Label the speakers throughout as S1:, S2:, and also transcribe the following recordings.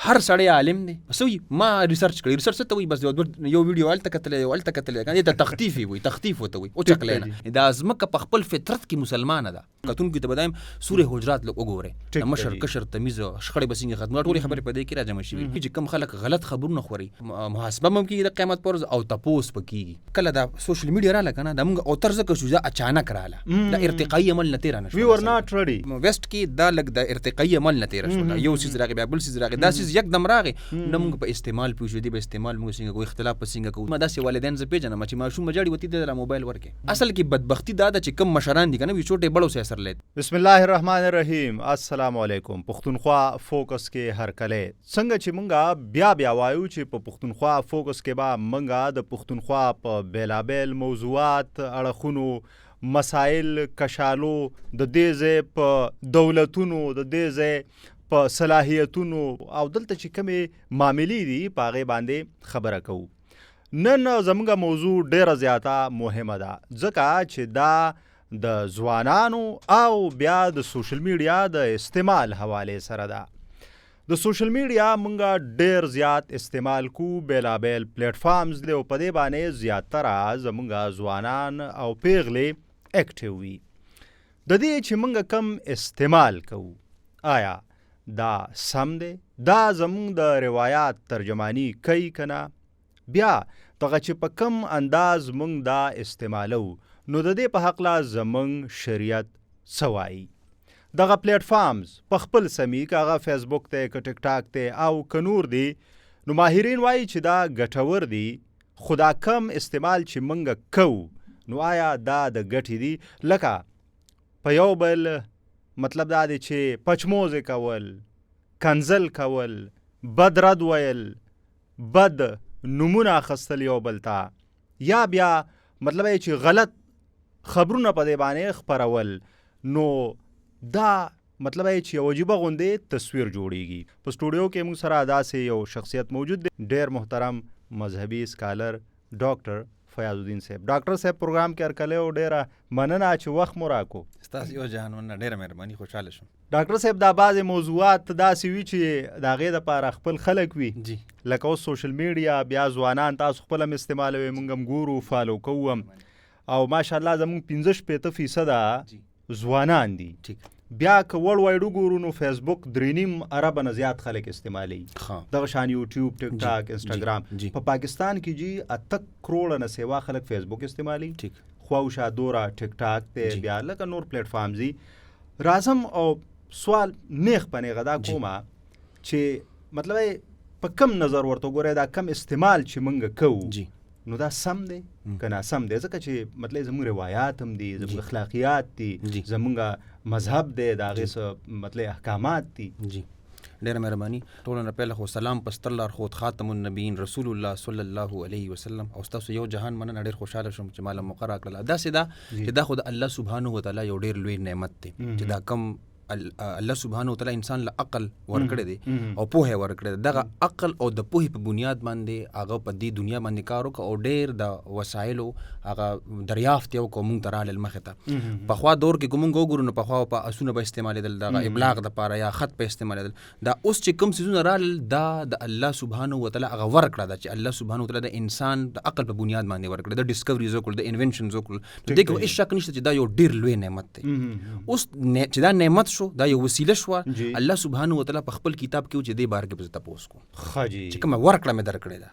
S1: هر سړی عالم دی، څه وي؟ ما ریسرچ کړی. ریسرچ څه ته وایي؟ بس یو ویډیو هلته کتلی، یو هلته کتلی، که نه دې ته تختیف یې وایي، تختیف ورته وایي. وچکلی نه، دا ځمکه په خپل فطرت کې مسلمانه ده. کتونکو ته به دا وایم، سورې حجرات لږ وګورئ، د مشر کشر تمیز، شخړې به څنګه ختموي، ټولې خبرې په دې کې راجمع شوي. چې کوم خلک غلط خبرونه خوري، محاسبه هم کېږي د قیامت پر ورځ او تپوس به کېږي. کله دا سوشل میډیا راله که نه، دا موږ او تر ځکه شو، دا اچانک راله، دا ارتقایي عمل نه تېره نه شوه.
S2: We were not ready.
S1: ویسټ کې دا لږ د ارتقایي عمل نه تېره شوله، یو څیز راغی، بیا بل څیز راغی، دا څیز یکدم راغی، نه موږ په استعمال پوه شو، دې به استعمال موږ څنګه کوو، اختلاف به څنګه کوو. ما داسې والدین زه پېژنم چې ماشوم به ژاړي، وتی ته لا موبایل ورکړي. اصل کې بدبختي دا ده چې کوم مشران دي که نه وي، چوټې بړو سه سر لید.
S2: بسم الله الرحمن الرحیم. السلام علیکم. پښتونخوا فوکس کې هرکلی. څنګه چې مونږه بیا بیا وایو چې په پښتونخوا فوکس کې به مونږه د پښتونخوا په بیلابیل موضوعات، اړخونو، مسایل، کشالو، د دې ځای په دولتونو، د دې ځای په صلاحیتونو او دلته چې کومې معاملې دي په هغې باندې خبره کوو. نن زمونږ موضوع ډیره زیاته مهمه ده، ځکه چې دا د ځوانانو او بیا د سوشل میډیا د استعمال حواله سره ده. د سوشل میډیا مونږ ډیر زیات استعمال کو، بیلابیل پلیټ فارمز دی او په دې باندې زیاتره زمونږ ځوانان او پیغلې اکټیو وي. د دې چې مونږ کم استعمال کوو، آیا دا سم دی؟ دا زمونږ د روایات ترجمانی کوي که نه؟ بیا دغه چې په کم انداز مونږ دا استعمالو، نو د دې په حقله زمونږ شریعت څه وایي؟ دغه پلیټ فارمز په خپل سمي، که هغه فیسبوک دی، که ټیک ټاک دی او که نور دی، نو ماهرین وایي چې دا ګټور دي، خو دا کم استعمال چې مونږ کوو، نو آیا دا د ګټې دي؟ لکه په یو بل مطلب دا دی چې پچموزې کول، کنځل کول، بد رد ویل، بد نومونه اخیستل یو بل ته، یا بیا مطلب یې چې غلط خبرونه په دې باندې خپرول، نو دا مطلب یې چې یو عجیبه غوندې تصویر جوړیږي. په سټوډیو کې موږ سره داسې یو شخصیت موجود دی، ډېر محترم مذهبي سکالر ډاکټر فیاض الدین صاحب. ډاکټر صاحب، پروګرام کې هرکلی او ډېره مننه چې وخت مو راکو.
S1: ستاسو یو جهان مننه، ډېره مهرباني، خوشحاله شوم.
S2: ډاکټر صاحب، دا بعضې موضوعات داسې وي چې د هغې دپاره خپل خلک وي، لکه اوس سوشل میډیا، بیا ځوانان تاسو خپل هم استعمالوئ، موږ هم ګورو، فالو کوو هم، او ماشاءالله زموږ 65% ځوانان دي. بیا که ورلډ وایډ وګورو نو فیسبوک 3.5 اربه نه زیات خلک استعمالوي، دغه شان یوټیوب، ټیک ټاک، انسټاګرام. په پاکستان کې جی 8 کروړه نه سیوا خلک فیسبوک استعمالوي، خواوشا دوره ټیک ټاک دی، بیا لکه نور پلیټ فارمز دي. راځم او سوال نیغ په نیغه دا کومه چې مطلب په کم نظر ورته وګورئ، دا کم استعمال چې مونږ کوو، نو دا سم دی که ناسم دی؟ ځکه چې مطلب زموږ روایات هم دي، زموږ اخلاقیات دي، زموږ مذهب دی، د هغې څه مطلب احکامات دي.
S1: ډېره مهرباني. ټولو نه پهله خو سلام په ستر لارښود خاتم النبیین رسول الله صلی الله علیه وسلم، او ستاسو یو جهان مننه، ډېر خوشحاله شوم چې ما له موقع راکړله. داسې ده چې دا خو د الله سبحانه وتعالی یو ډېر لوی نعمت دی چې دا کم الله سبحانه وتعالی انسان له عقل ورکړی دی او پوهه ورکړی دی. دغه عقل او د پوهې په بنیاد باندې هغه په دې دنیا باندې کار وکړ او ډېر د وسایلو هغه دریافت یې وکړ، مونږ ته رالل مخې ته. پخوا دور کې که مونږ وګورو نو پخوا په اسونه به استعمالېدل، دغه ابلاغ دپاره یا خط به استعمالېدل. دا اوس چې کوم څیزونه رالل، دا د الله سبحانه وتعالی هغه ورکړه ده چې الله سبحانه وتعالی د انسان د عقل په بنیاد باندې ورکړه، د ډسکوري وکړل، د انوینشنز وکړل. نو دې کې هېڅ شک نشته چې دا یو ډېر لوی نعمت دی. اوس چې دا نعمت شو، دا یو وسیله شوه، الله سبحانه وتعالی په خپل کتاب کې چې دې باره کې به زه تپوس کوم. چې کومه ورکړه مې درکړې ده،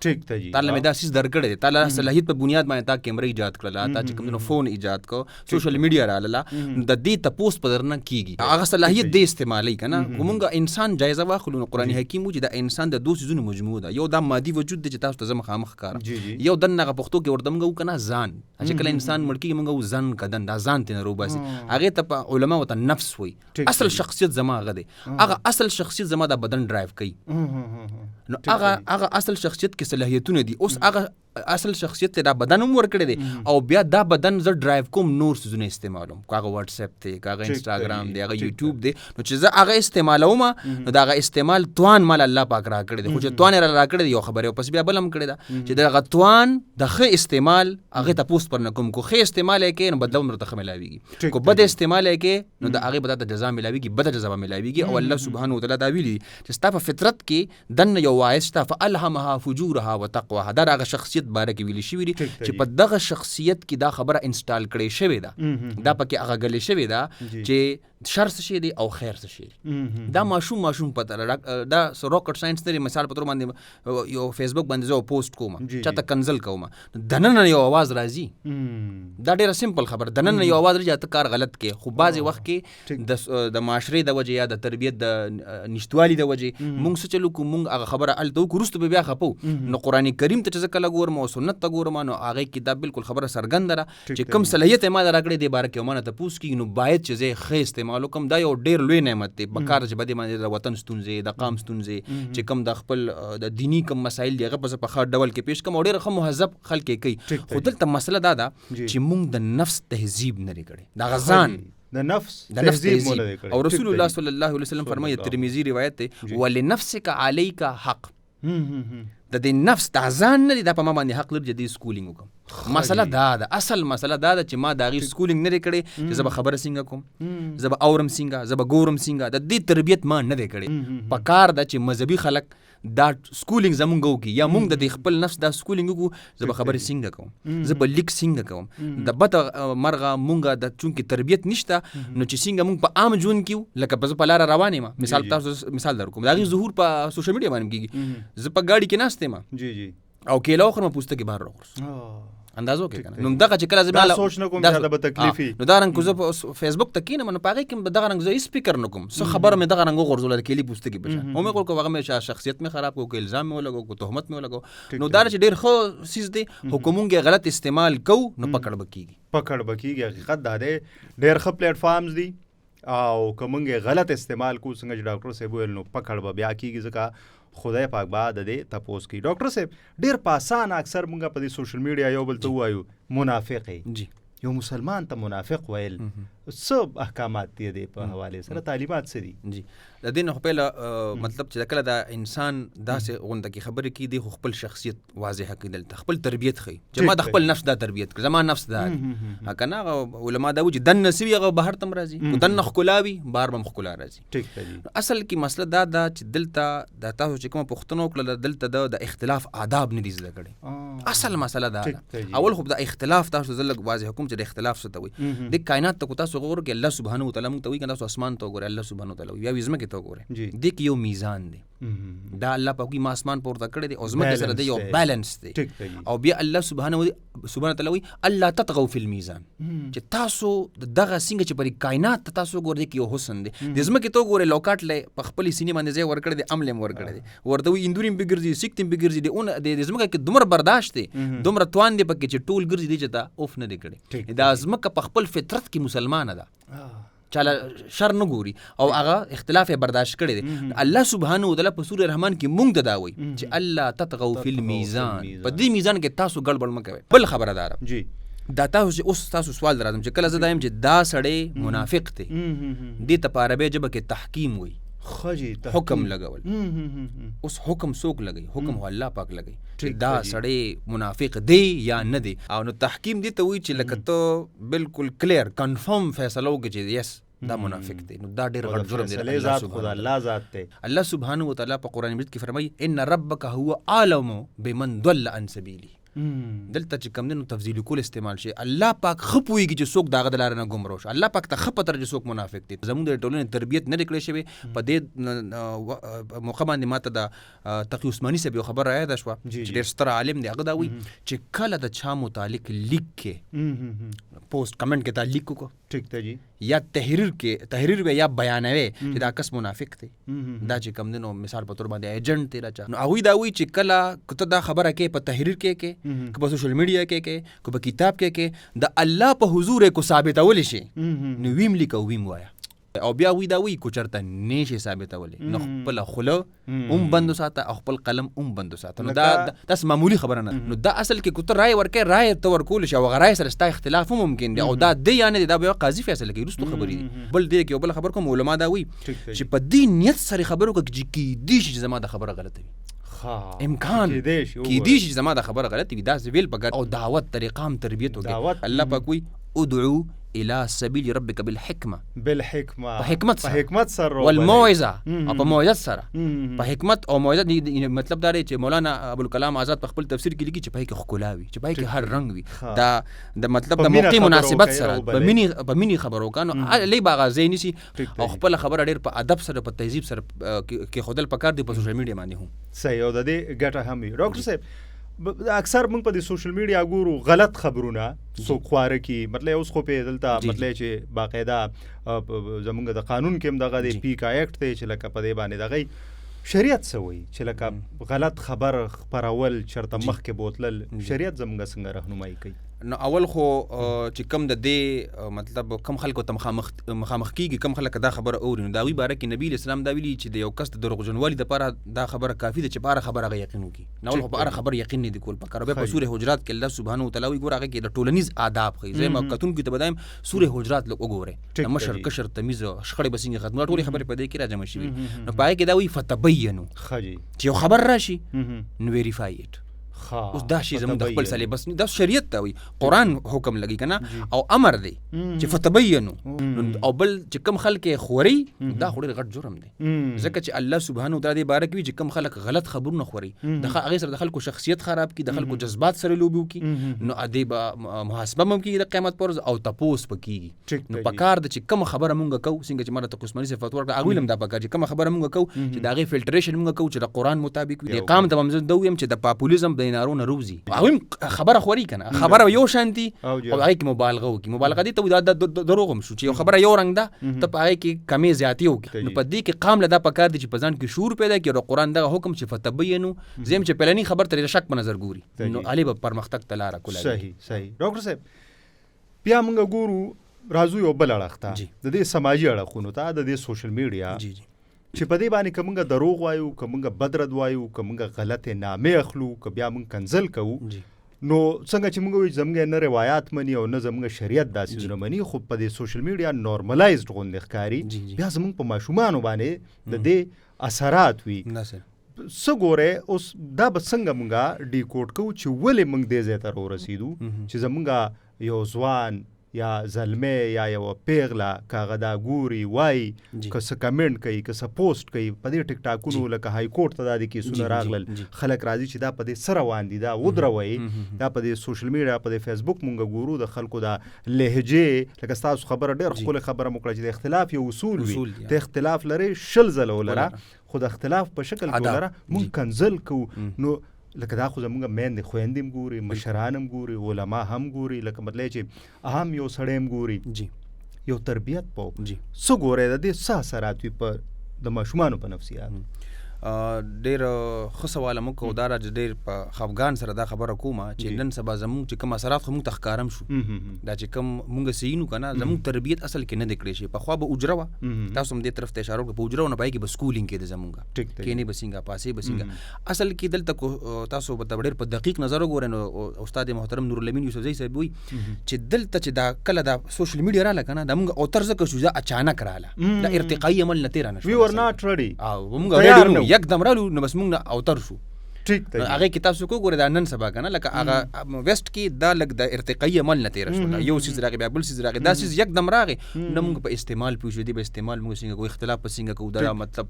S1: تا له مې دا څیز درکړی دی، تا له صلاحیت په بنیاد باندې تا کیمره ایجاد کړله، تا چې کوم دنو فون ایجاد کړ، سوشل میډیا راغله، نو د دې تپوس په درنه کېږي، هغه صلاحیت دې استعمالوي که نه. خو مونږ انسان جایزه واخلو نو قرآن حکیم و چې دا انسان د دوو څیزونو مجموعه ده، یو دا مادي وجود دی چې تاسو ته زه مخامخ ښکارم، یو دننه هغه پښتو کې ورته مونږ وو که نه ځان، چې کله انسان مړ کېږي مونږ وو ځان کدن، دا ځان ترې نه راوباسي، هغې ته په علماو ته نفس وایي. اصل شخصیت زما هغه دی، هغه اصل شخصیت زما دا بدن ډرایو کوي. نو هغه اصل شخصیت کې صلاحیتونه دي. اوس هغه اصل شخصیت ته دا بدن هم ورکړی دی او بیا دا بدن زه ډرایو کوم نور څیزونه استعمالوم، که هغه واتس اپ دی، که هغه انستاګرام دی، هغه یوټیوب دی، نو چې زه هغه استعمالوم نو د هغه استعمال توان مال الله پاک راکړی دی. خو چې توان یې راکړی دی یو خبره، او پس بیا بل هم کړې ده چې د هغه توان د ښه استعمال هغه تپوس پر نه کوم، کو ښه استعمال یې کوې نو بدله هم درته ښه ملاویږي، کو بد استعمال یې کوې نو د هغې به تاته جزا ملاویږي، بده جزا به ملاویږي. او الله سبحانه وتعالی دا ویلي چې ستا په فطرت کې دننه یو واعظ شته، فالهمها فجورها وتقواها، دا د هغه شخصیت باره کې ویل شوي دي چې په دغه شخصیت کې دا خبره انسټال کړې شوې ده، دا پکې هغه ګلې شوې ده چې شر څه شی دی او خیر څه شی دی. دا ماشوم ماشوم پته دا راکټ ساينس نه، مثال په تور باندې یو فیسبوک باندې زه پوسټ کوم، چاته کنزل کوم، دننه یو आवाज راځي، دا ډیره سمپل خبره، دننه یو आवाज راځي ته کار غلط کې. خو بعضې وخت کې د معاشرې د وجې یا د تربیت د نشتوالي د وجې مونږ څه چلو کو، مونږ هغه خبره هلته وکړو، وروسته به بیا خپو. نو قرآن کریم ته چې زه کله ګورم او سنت ته ګورم نو هغې کې دا بالکل خبره څرګنده ده چې کوم صلاحیت یې ما له راکړی دې باره کې ما نه تپوس کېږي، نو باید چې زه یې ښه استعمال وکړم. دا یو ډېر لوی نعمت دی، په کار چې په دې باندې د وطن ستونزې، د قام ستونزې، چې کوم د خپل د دیني کوم مسایل دي هغه په زه په ښه ډول کې پېښ کړم او ډېر ښه مهذب خلک یې کوي. خو دلته مسله دا ده چې مونږ د نفس تهذیب نه دی کړی، د هغه ځان
S2: د نفس تهذیب مو نه دی کړی.
S1: او رسول الله صلی الله علیه وسلم فرمایي، ترمذی روایت دی، ولنفسک علیک حق، د دې نفس د ځان نه دی، دا په ما باندې حق لري چې دې سکولینګ وکړم. مسله دا ده، اصل مسله دا ده چې ما د هغې سکولینګ نه دی کړی چې زه به خبره څنګه کوم، زه به اورم څنګه، زه به ګورم څنګه، د دې تربیت ما نه دی کړی. په کار ده چې مذهبي خلک دا سکولینګ زمونږ وکړي، یا مونږ د دې خپل نفس دا سکولینګ وکړو، زه به خبرې څنګه کوم، زه به لیک څنګه کوم. د بده مرغه مونږ د چونکې تربیت نشته، نو چې څنګه مونږ په عام ژوند کې یو، لکه زه په لاره روان یم، مثال تاسو مثال در کوم، د هغې ظهور په سوشل میډیا باندې کېږي، زه په ګاډي کې ناست یم او کیله وخورم، پوستکی بهر راوغورځوم، اندازو کې کنه. نو دغه چې کله زه
S2: دا سوچ نه کوم چې دا به تکلیف وي،
S1: نو دا رنګ زه په فیسبوک ته کینم نو په هغې کې به دغه رنګ زه هیڅ فکر نه کوم، څه خبره مې دغه رنګ وغورځوله د کیلې پوستکي په شان، ومې غوړ هغه مې شخصیت مې خراب کړو، که الزام مې ولګو، که تهمت مې ولګو. نو دا چې ډېر ښه څیز دی، خو که مونږ یې غلط استعمال کوو نو پکړ به کېږي،
S2: پکړ به کېږي. حقیقت دا دی ډېر ښه پلیټ فارمز دي او که مونږ یې غلط استعمال کوو، څنګه چې ډاکټر صاحب وویل، نو پکړ به بیا کېږي، ځکه خدای پاک به د دې تپوس کوي. ډاکټر صاحب ډېر په اسانه اکثر مونږ په دې سوشل میډیا یو بل ته ووایو منافق یې، یو مسلمان ته منافق ویل څه احکامات دي دې په حوالې سره، تعلیمات څه دي؟
S1: جی د دې نه خو پهله مطلب چې کله دا انسان داسې غونډه کې خبرې کوي، دی خو خپل شخصیت واضح کوي، دلته خپل تربیت ښیي چې ما د خپل نفس دا تربیت کړ، زما نفس دا دی. که نه هغه علما دا وایي چې دننه څه وي هغه بهر ته هم راځي، که دننه ښکلا وي بهر به هم ښکلا راځي. اصل کې مسله دا ده چې دلته د تاسو چې کومه پوښتنه وکړله، دلته د اختلاف آداب نه دي زده کړي. اصل مسله دا ده. اول خو د اختلاف تاسو زه لږ واضح کوم چې د اختلاف څه ته وایي. د کائنات ته کو تاسو غور کې الله سبحانه وتعالی موږ ته وایي که تاسو اسمان ته وګورئ، الله سبحانه وتعالی وایي، یا ځمکې ته وګورئ، دې کې یو میزان دی، دا الله پاک وایي ما اسمان پورته کړی دی او ځمکې سره دی یو بیلنس دی. او بیا الله سبحانه وتعالی وایي الله تطغوا فی الميزان، چې تاسو دغه څنګه چې پر کائنات ته تاسو وګورئ، دې کې یو حسن دی. د ځمکې ته وګورئ، لوکاټ له په خپلې سینې باندې ځای ورکړی دی، عمل یې هم ورکړی دی، ورته وایي اندوري هم پرې ګرځي، سیکت هم پرې ګرځي، د ځمکه کې دومره برداشت دی، دومره توان دی پکې چې ټول ګرځي، دی چې تا اوف نه دی کړی. دا ځمکه په خپل فطرت کې مسلمانه ده، چاله شر نه ګوري او هغه اختلاف یې برداشت کړی دی. الله سبحانه وتعالی په سوره رحمان کې مونږ ته دا وایي چې الله تطغوا فی الميزان، په دې میزان کې تاسو ګړبړ مه کوئ. بل خبره دا ده دا تاسو چې اوس تاسو سوال درځم چې کله زه دا یم چې دا سړی منافق دی، دې ته په عربي ژبه کې تحکیم وایي، حکم لګول. اوس حکم څوک لګوي؟ حکم خو الله پاک لګوي چې دا سړی منافق دی یا نه دی. او نو تحکیم دې ته وایي چې لکه ته بالکل کلیر کنفرم فیصله وکړې چې یس دا منافق دی، نو دا ډېر غټ جرم دی.
S2: الله ذات دی.
S1: الله سبحانه وتعالی په قرآن مجید کې فرمایي ان ربک هو عالم بمن ضل عن سبیله. دلته چې کوم دی نو تفضیل کول استعمال شي. الله پاک ښه پوهېږي چې څوک د هغه د لارې نه ګمراه شو، الله پاک ته ښه پته ده چې څوک منافق دی. زموږ د ټولنې تربیت نه دی کړی شوی. په دې موقع باندې ماته د تقي عثماني صاحب یو خبره رایاده شوه چې ډېر ستر عالم دی، هغه دا وایي چې کله د چا متعلق لیک کې پوسټ کمنټ کې تا لیک وکړو،
S2: ټیک دی جی،
S1: یا تحریر کې تحریر وي یا بیانوي چې دا کس منافق دی، دا چې کم دی نو مثال په تور باندې ایجنټ دی دا چا، نو هغوی دا وایي چې کله که ته دا خبره کې په تحریر کې کې، که په سوشل میډیا کې کې، که په کتاب کې کې، د الله په حضور یې کو ثابتولی شي، نو ویم لیکه او ویم وایه. او بیا وی دا وی کو چرته نشي ثابتولی، نو خپل خوله هم بند وساته او خپل قلم هم بند وساته. نو دا داسې معمولي خبره نه. نو دا اصل کې کو ته رای ورکې، رای ته ورکول شي او هغه رای سره ستا اختلاف هم ممکن دی، او دا دی یا نه دی دا بیا قاضي فیصله کوي، وروسته خبرې دي. بل دې کې یو بل خبر کوم، علما دا وایي چې په دې نیت سره خبرو وکړه چې کیدی شي چې زما دا خبره غلطه وي، امکان کیدی شي چې زما دا خبره غلطه وي، داسې ویل پکار. او دعوت طریقه هم تربیت وکړي. الله پاک وایي ادعو الى سبيل ربك بالحکمه،
S2: بالحکمه،
S1: په حکمت
S2: په حکمت سره،
S1: والموعظه او په موعظه سره، په حکمت او موعظه. مطلب دا دی چې مولانا ابوالکلام آزاد په خپل تفسیر کې لیکي چې په کې ښکلا وي، چې په کې هر رنګ وي، دا د مطلب د موقع مناسبت سره په مینې خبرو وکړه. نو لې به هغه ځای نیسي او خپله خبره ډېر په ادب سره په تهذیب سره کې ښودل پکار دي په سوشل میډیا باندې هم.
S2: صحیح، او د دې ګټه هم وي. ډاکټر صاحب، اکثر موږ په دې سوشل میډیا ګورو غلط خبرونه څوک خواره کي، مطلب اوس خو په دلته مطلب چې باقاعده زمونږ د قانون کې هم دغه دی پیکا اکټ دی چې لکه په دې باندې دغه شریعت څه وایي چې لکه غلط خبر خپرول چرته مخکې بوتلل، شریعت زمونږ څنګه رهنمایي کوي؟
S1: نو اول خو چې کم د دې مطلب کم خلکو ته مخامخ کیږي، کم خلک دا خبره اوري، نو د هغوی باره کې نبي علیه السلام دا ویلي چې د یو کس د دروغجنوالي دپاره دا خبره کافي ده چې په هره خبره هغه یقین وکړي. نو اول خو په هره خبره یقین نه دي کول پکار. بیا په سورې حجرات کې الله سبحانه وتعالی وایي، ګوره هغه کې د ټولنیز آداب ښیي. زه یم کتونکي ته به دا یم سورې حجرات لږ وګورئ، د مشر کشر تمیز شخړې به څنګه ختمول، ټولې خبرې په دې کې راجمع شوي. نو په هغې کې دا وایي فتبینو، چې یو خبر راشي نو ویریفای اټ. اوس دا شی زموږ د خپل سلیبس نه، دا شریعت ته وایي، قرآن حکم لګي که نه، او امر دی چې فتبینو. او بل چې کم خلک یې خوري دا خو ډېر غټ جرم دی، ځکه چې الله سبحانه وتعالی دې باره کې وایي چې کم خلک غلط خبرونه خوري، د هغې سره د خلکو شخصیت خراب کړي، د خلکو جذبات سره لوبې وکړي، نو دې به محاسبه هم کېږي د قیامت پر ورځ او تپوس به کېږي. نو پکار ده چې کومه خبره مونږ کوو، څنګه چې ما راته عثماني صاحب فتوا ورکړه، هغوی هم دا پکار چې کومه خبره مونږ کوو چې د هغې فلټریشن مونږ کوو چې د قرآن مطابق وي. د قام ته به هم زه دا ووایم چې د پاپولیزم د نارو نه روزي، هغوی هم خبره خوري که نه، خبره یو شان دي او هغې کې مبالغه وکړي. مبالغه دې ته وایي، دا دروغ هم شو چې یو خبره یو رنګ ده، ته په هغې کې کمې زیاتې وکړي. نو په دې کې قام له دا پکار دي چې په ځان کې شعور پیدا کړي. او قرآن دغه حکم چې فتبینو، زه یم چې پلني خبر ترې د شک په نظر ګوري، نو هلې به پرمختګ ته لاره کولی.
S2: صحیح صحیح. ډاکټر صاحب، بیا موږ ګورو راځو یو بل اړخ ته، د دې سماجي اړخونو ته، د دې سوشل میډیا، چې په دې باندې که موږ دروغ وایو، که موږ بدرد وایو، که موږ غلطې نامې اخلو، که بیا موږ کنځل کوو، نو څنګه چې موږ وایو چې زموږ نه روایات مني او نه زموږ شریعت داسې څیزونه مني، خو په دې سوشل میډیا نورملایزډ غوندې ښکاري، بیا زموږ په ماشومانو باندې د دې اثرات وي. څه ګورئ اوس دا به څنګه موږ ډیکوډ کوو چې ولې موږ دې ځای ته راورسېدو چې زموږ یو ځوان یا زلمی یا یوه پیغله که هغه دا ګوري وایي، که څه کمنټ کوي، که څه پوسټ کوي په دې ټیک ټاکونو، لکه های کورټ ته دا د کیسونه راغلل، خلک راځي چې دا په دې څه روان دي، دا ودروئ، دا په دې سوشل میډیا، په دې فیسبوک مونږ ګورو د خلکو دا لهجې. لکه ستاسو خبره ډېره ښکلې خبره مو کړه چې د اختلاف یو اصول وي، ته اختلاف لرې 20 ځله ولره، خو د اختلاف په شکل کې ولره، مونږ کنځل کوو. نو لکه دا خو زمونږ میندې خویندې هم ګوري، مشران هم ګوري، علما هم ګوري، لکه مطلب چې عام یو سړی هم ګوري، یو تربیت په څه ګورئ، د دې څه اثرات وي په د ماشومانو په نفسیات؟
S1: ډېر ښه سوال مو وکړو. دا راځي ډېر په خفګان سره دا خبره کوم چې نن سبا زمونږ چې کوم اثرات خو مونږ ته ښکاره هم شو، دا چې کوم مونږ سینو که نه، زمونږ تربیت اصل کې نه دی کړی شي. پخوا به اجره وه، تاسو هم دې طرف ته اشاره وکړه، په اجره ونه پای کې به سکولینګ کېده، زمونږ کښېنې به څنګه، پاسې به څنګه. اصل کې دلته کو تاسو به ډېر په دقیق نظر وګورئ، نو استاد محترم نورالامین یوسفزی صاحب وایي چې دلته چې دا کله دا سوشل میډیا راله که نه، دا مونږ اوتر ځکه شو، دا اچانک راله، دا ارتقایي عمل نه تېره نه شوه.
S2: We were not ready.
S1: او مونږ ready نه وو، یکدم رالو، نو بس مونږ نه اوتر شو.
S2: ټیک دی.
S1: هغې کې تاسو کو ګورئ دا نن سبا که نه، لکه هغه ویسټ کې دا لږ د ارتقایي عمل نه تېره شوله، یو څیز راغی بیا بل څیز راغی، دا څیز یکدم راغی، نو مونږ په استعمال پوه شو، دې به استعمال مونږ څنګه کوو، اختلاف به څنګه کوو، دا مطلب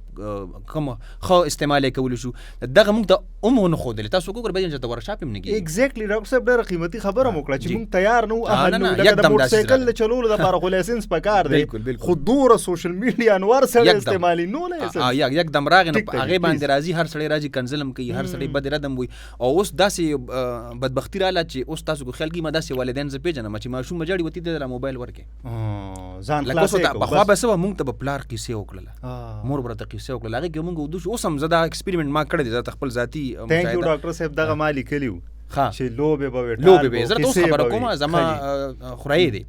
S1: کوم ښه استعمال یې کولی شو، دغه مونږ ته هم ونه ښودلې. تاسو کو ګورئ بیا چې د ورکشاپ هم نه کېږي.
S2: ایگزیکټلی ډاکټر صاحب ډېره قیمتي خبره مو وکړه چې مونږ تیار نه وو، اهل
S1: نه،
S2: نه وو،
S1: نه،
S2: لکه د
S1: یکدم داسې
S2: موټرسایکل
S1: راغی.
S2: د چلولو دپاره خو لایسنس پکار دی،
S1: بالکل.
S2: خو دومره سوشل میډیا نو هر سړی
S1: یکدم.
S2: استعمالي نو لایسنس.
S1: یکدم راغی، نو
S2: ټیک دی،
S1: هغې باندې
S2: please.
S1: راځي، هر سړی راځي، کنځل هم کوي، هر سړی بد ردم وي. او اوس داسې بدبختي راله چې اوس تاسو کو خیال کړئ، ما داسې والدین زه پېژنم چې ماشوم به ژاړي، وتی دی له موبایل ورکړي.
S2: ځان
S1: لکه اوس
S2: خلاصې
S1: ورته
S2: کو،
S1: پخوا
S2: بس.
S1: به څه وه، مونږ ته به پلار قیصې وکړله، مور به راته قیصې وکړله، هغې کې مونږ ویده شو. اوس هم زه دا اکسپریمنټ ما کړی دی، زه ته خپل ذاتي
S2: thank you
S1: مشاهده.
S2: ډاکټر صاحب، دغه ما لیکلی و. چې لوبې به وې،
S1: لوبې به زه ته اوس خبره کوم، زما خورایې دی،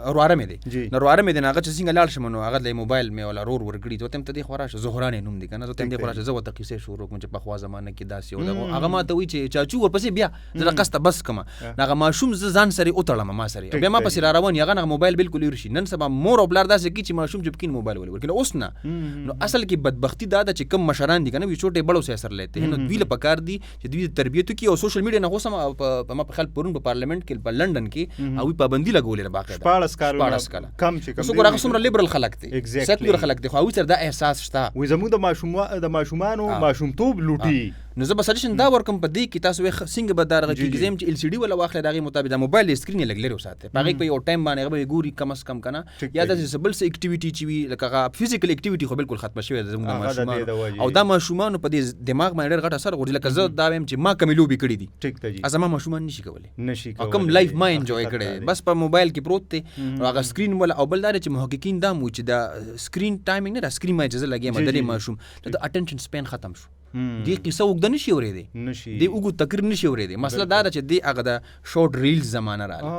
S1: ورواره مې دی، نو ورواره مې دی، هغه چې څنګه لاړ شم نو هغه له موبایل مې ولا رور ورکړي، ته ته دې خو راشه، زهران یې نوم دی که نه، زه ته دې خو راشه، زه ورته قصې شروع کوم چې پخوا زمانه کې داسې و، هغه ما ته وایي چې چاچو ورپسې بیا زه د قصده بس کوم، هغه ماشوم زه ځان سره وتړم ما سره، بیا ما پسې را روان، هغه نه موبایل بالکل لرې شي. نن سبا مور او پلار داسې کوي چې ماشوم چې پکې موبایل ولې ورکړي اوس نه. نو اصل کې بدبختي دا ده چې کم مشران دي که نه وي چوټې بړو سره سره لیتے، نو دوی له پکار دي چې دوی تربیت وکړي او سوشل میډیا نه اوس هم په ما په خیال پرون په پارلیمنت کې په لندن کې او پابندي لګولې ده باقاعده
S2: 14 کاله کم چې
S1: کم څوک هغه څومره لیبرل خلک دي، سیکولر خلک دي، خو هغوی سره دا احساس شته
S2: وي زموږ د ماشومانو ماشومتوب لوټي.
S1: نو زه به سجیشن دا ورکوم په دې کې تاسو څنګه به دا رغه کېږي چې ال سي ډي ولا واخلې، د هغې مطابق د موبایل سکرین یې لږ لرې وساتئ، په هغې په یو ټایم باندې هغه به یې ګوري کم از کم که نه، یا داسې څه بل څه اکټیویټي چې وي، لکه هغه فزیکل اکټیویټي خو بالکل ختمه شوې ده زموږ د ماشومانو، او دا ماشومانو په دې دماغ باندې ډېر غټ اثر غورځي. لکه زه دا وایم چې ما کمې لوبې کړې دي، زما ماشومان نشي کولی، او کوم لایف ما انجوای کړی، بس په موبایل کې پروت دی هغه سکرین ولا. او بل دا دی چې محققین دا هم وایي چې دا سکرین ټایمینګ نه، دا سکرین باندې چې زه لګیا یم د دې ماشوم د اټینشن سپین ختم شو، دې قصه اوږده نشي اورېدی، دې اوږد تقریر نشي اورېدی. مسله دا ده چې دې هغه د شارټ ریلز زمانه راغله،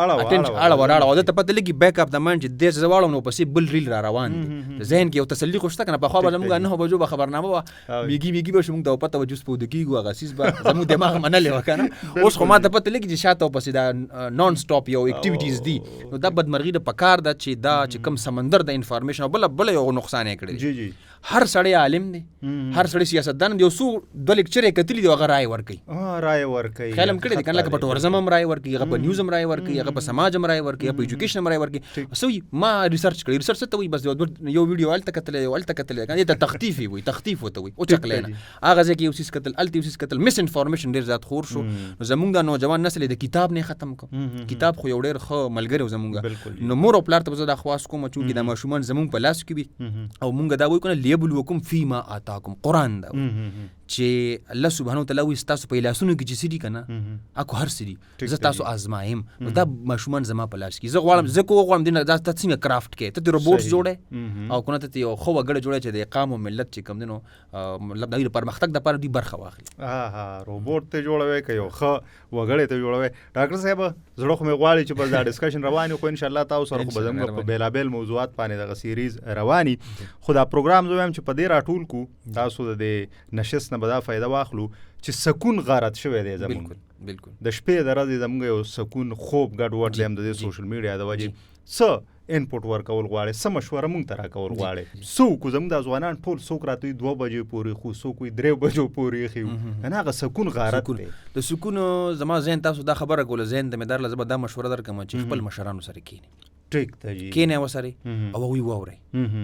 S1: اړه وراړه، او ده ته پته لګي بیک اپ د مایند چې دې زه واړم نو پسې بل ریل را روان دی، ذهن کې یو تسلي خو شته که نه. پخوا به زموږ 9 بجو به خبرنامه وه، میګي میګي به شو، موږ ته پته وه جوس په اوده کېږو، هغه څیز به زموږ دماغ منلې وه که نه. اوس خو ما ته پته لګي چې شاته ورپسې دا نان سټاپ یو اکټیویټیز دي. نو دا بدمرغي ده، پکار ده چې دا چې کوم سمندر د انفارمیشن، او بله یو نقصان یې کړی، هر سړی عالم دی، هر سړی سیاستدان دی، یو څو دوه لیکچرې یې کتلي دي هغه رایې ورکوي، خیال هم کړی دی که نه، لکه په ټورزم هم رایې ورکوي، هغه په نیوز هم رایې ورکوي، هغه په سماج هم رایې ورکوي، هغه په ایجوکیشن هم رایې ورکوي. څه وایي ما ریسرچ کړی، ریسرچ څه ته وایي، بس یو ویډیو هلته کتلی، یو هلته کتلی که نه، دې ته تختیف یې وایي، تختیف ورته وایي، وچکلی نه، هغه ځای کې یو څیز کتل، هلته یو څیز کتل، مس انفارمیشن ډېر زیات خور شو. نو زموږ دا نوجوان نسل یې د کتاب نه ختم کړ، کتاب خو یو ډېر ښه ملګری و زموږ. نو مور او پلار ته به زه دا خواست کوم چونکې دا ماشومان زموږ په لاس کې وي، او مونږ دا وایو که نه لیبلوکم فیما آتاکم، قرآن دا چې الله سبحانه وتعالی وایي ستاسو په لاسونو کې چې څه دي که نه اکو هر څه دي، زه تاسو ازمایم. نو دا ماشومان زما په لاس کې، زه غواړم، زه کو غواړم دې نه دا ته څنګه کرافټ کې، ته دې روبوټس جوړې او که نه ته یو ښه وګړی جوړې چې د قام او ملت چې کوم دی نو مطلب د هغوی د پرمختګ دپاره دوی برخه واخلي.
S2: روبوټ ته جوړوې که یو ښه وګړی ته جوړوې. ډاکټر صاحب زړه خو مې غواړي چې بس دا ډسکشن روان وي، خو انشاءالله تاسو سره خو به زموږ په بېلابېل موضوعات باندې دغه سیریز رواني، خو دا پروګرام زه وایم چې په دې راټول کو تاسو د دې نشست نه به دا فایده واخلو چې سکون غارت شوی دی زموږ،
S1: بالکل
S2: د شپې د ورځې زموږ یو سکون خوب ګډوډ دی هم د دې سوشل میډیا د وجې. څه انپوټ ورکول غواړي، څه مشوره مونږ ته راکول غواړي، څوک زموږ د ځوانان ټول څوک راته وایي 2 بجې پورې خو څوک وایي 3 بجو پورې ښي، که نه هغه سکون غارت دی.
S1: د سکون زما ذهن تاسو دا خبره کوله، ذهن ته مې درله زه به دا مشوره درکړم چې خپل مشرانو سره کښېنئ،
S2: ټیک ته جی
S1: کښېنئ ورسره او هغوی واورئ،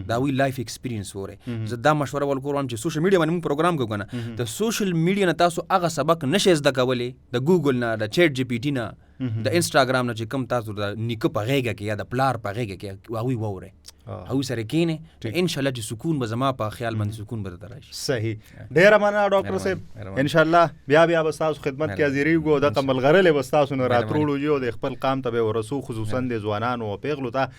S1: د هغوی لایف ایکسپیرینس واورئ. زه دا مشوره ورکول غواړم چې سوشل میډیا باندې موږ پروګرام کوو که نه، د سوشل میډیا نه تاسو هغه سبق نشئ زده کولی، د ګوګل نه، د چیټ جي پي ټي نه، د انسټاګرام نه چې کوم تاسو د نیکه په غېږه کې یا د پلار په غېږه کې هغوی واورئ، هغوی سره کښېنئ، انشاءالله چې سکون به زما په خیال باندې سکون به درته راشي.
S2: صحیح، ډېره مننه ډاکټر صاحب، انشاءالله بیا بیا به ستاسو خدمت کې حاضرېږو او دغه ملغلرې به ستاسو نه راتروړو جي او د خپل قام ته به ورسو، خصوصا د ځوانانو او پېغلو ته.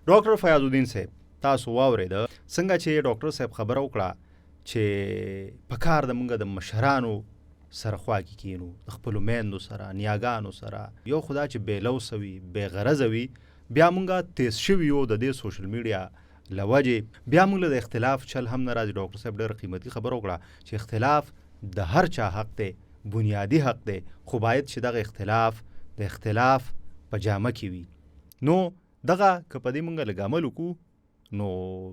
S2: ډاکټر فیاض الدین صاحب تاسو واورېده څنګه چې ډاکټر صاحب خبره وکړه چې په کار د مونږ د مشرانو سره خوا کې کینو، د خپلو میندو سره، نیاګانو سره، یو خو دا چې بې لوسه وي، بې غرضه وي، بیا مونږ تیز شوي یو د دې سوشل میډیا له وجې، بیا مونږ له د اختلاف چل هم نه راځي. ډاکټر صاحب ډېره قیمتي خبره وکړه چې اختلاف د هر چا حق دی، بنیادي حق دی، خو باید چې دغه اختلاف د اختلاف په جامه کې وي. نو دغه که په دې مونږ لږ عمل وکړو نو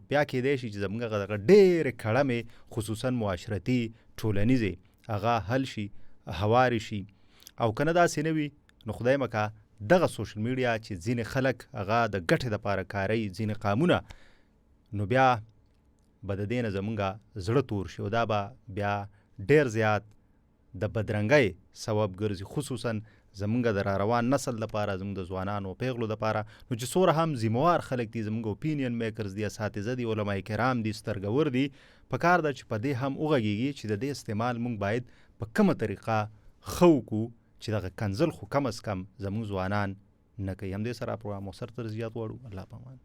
S2: بیا کېدای شي چې زمونږ هغه دغه ډېرې کړمې خصوصا معاشرتي ټولنیزې هغه حل شي، هوارې شي. او که نه داسې نه وي نو خدای مه که دغه سوشل میډیا چې ځینې خلک هغه د ګټې دپاره کاروي، ځینې قامونه، نو بیا به د دې نه زمونږ زړه تور شي او دا به بیا ډېر زیات د بدرنګۍ سبب ګرځي، خصوصا زمونږ د را روان نسل دپاره، زمونږ د ځوانانو او پېغلو دپاره. نو چې څومره هم ذمهوار خلک دي، زمونږ اوپینین میکرز دي، اساتذه دي، علماء کرام دي، سترګور دي، په کار ده چې په دې هم وغږېږي چې د دې استعمال مونږ باید په کومه طریقه ښه وکړو چې دغه کنځل خو کم از کم زمونږ ځوانان نه کوي. همدې سره پروګرام مو سر ته زیات غواړو. الله په امان.